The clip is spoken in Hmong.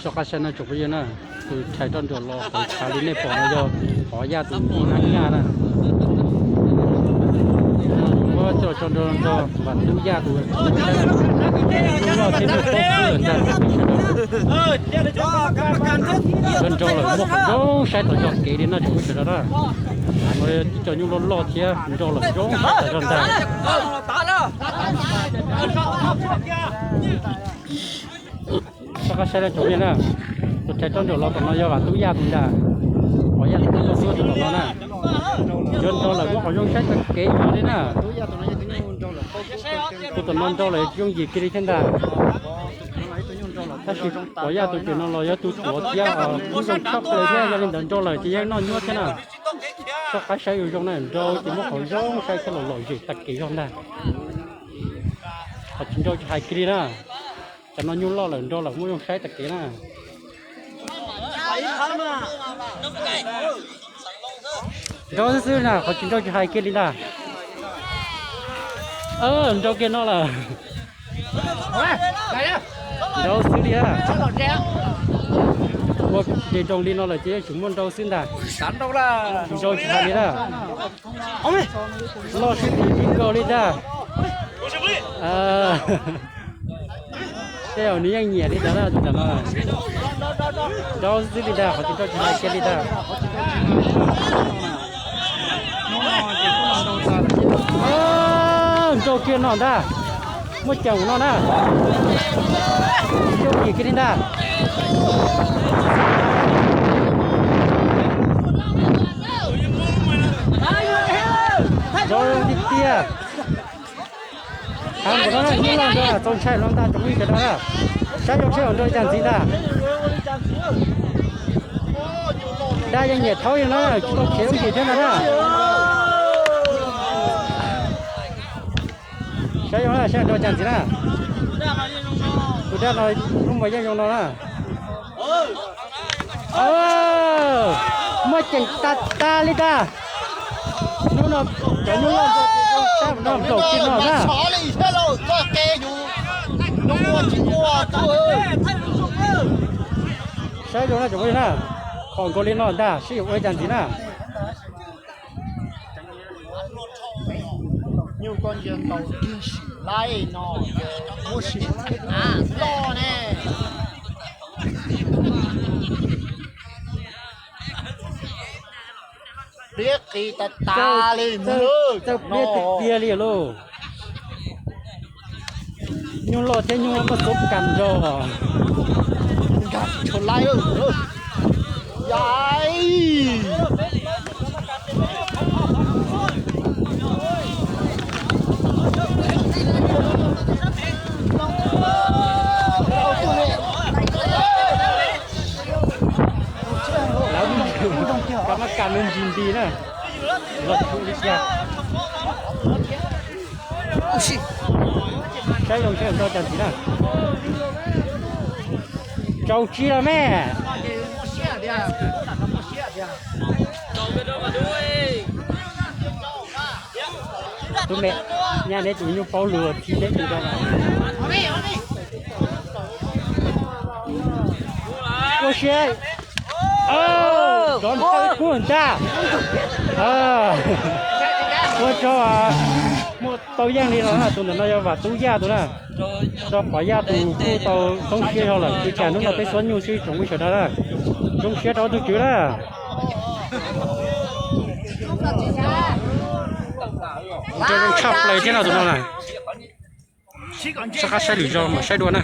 Rov qab saib no tsoom phooj ywg na, tus rhais roj nruas los qhov tshav li nej pom no yog Pov Yaj tus npib hab nyaj na. Muab coj tso nrog nrog Vam Tub Yaj tus, saib na, nyuj loj thiab nyuj paub xwb lawm ntag. Nrau nrau lawm muaj qhov zoo saib tau txoj kev li no tsoom phooj ywg sawv daws na. Cov nyuj loj loj thiab nrau lawm zoo saib tau zog ntag. Rov qab saib tsoom phooj ywg na, tus rhais roj nruas los tom no yog Vam Tub Yaj tus ntag. Pov Yaj tus npib hab nyaj tus tom no na. Cov nrau lawm muaj qhov zoo saib txoj kev li na. Tus tom no nrau lawm yooj yim kiag li thiab ntag. Tab sis Pov Yaj tus pem no los yog tus tuav thiab, kuj zoo tshaj plaws thiab, yog li ntawd nrau lawm ces yeej noj nyuaj thiab na. Rov qab saib zoo zoo na, nrau ces muaj qhov zoo saib thiab los lom zem tag kev zog ntag. Qhov tsis nrau tsis hais kiag li na. Cov no nyuj loj lawm nrau lawm muaj zoo saib tag kev na. Nrau xwb xwb na, qhov tsis nrau tsis hais kiag li ntag. Nrau kiag no lawm. Nrau xwb li na. Ua de nroo li no lawm ces yeej tseem muaj nrau xwb ntag. Tsis nrau tsis hais li na. Loj sib tw tsis nkaus li ntag. Tej zaum nws yeej nyiam li ntawd na tus ntawm no. Nrau xwb li ntag, qhov tsis nrau tsis hais kiag li ntag. Nrau kiag no ntag. Muaj ceem no na. Tsis yooj yim kiag li ntag. Nrau tiag tiag. Heev npaum no, nyuj loj nrau txaus ntshai no ntag tsoom phooj ywg sawv daws na. Saib zoo seb yuav nrau li cas ntxiv ntag. Dab yeej nyiam thaub li no, tsis tau khiav lub ntsis thiab ntag na. Saib zoo na, saib nrau cas ntxiv na. Tus dab no lub npas yeej zoo no na. Muaj ceem tas tas li ntag. Hnub no cov nyuj loj nrau ces zoo sab no nplaum kiag no na. Saib zoo na tsoom phooj ywg na, khom nkaus li no ntag seb yuav ua li cas ntxiv na. Nyuj koj ntsia ntaus kiag sim laij no, muaj sim loj ne. Pliab qis tas tas li, txawj pliab tiag tiag li lauj. Nyuj loj thiab nyuj loj koj txob kas nrau. Nkag tsis tshua laij. Yai. Lawv, koj mab kas nws ntsis nti na. Los tshum li cas. Saib zoo seb nrau cas ntxiv na. Rau tsib los me. Tub me, nyaj neb tus nyuj paub lus tsis neb tus rau. Ua siab. Rov nthawj kub ntag. Ua tsaug, muaj tau yeej li no na, tus ntawm no yog Vam Tub Yaj tus na. Rau Pov Yaj tus kuj tau txoob siab zog lawm, ua cas hnub no peb xuab nyuj xwb tsoom phooj ywg sawv daws na. Zoo siab rau tug tswv na. Nrau zoo tshaj plaws thiab no tus no na. Rov qab saib lwm zaug mam saib dua na.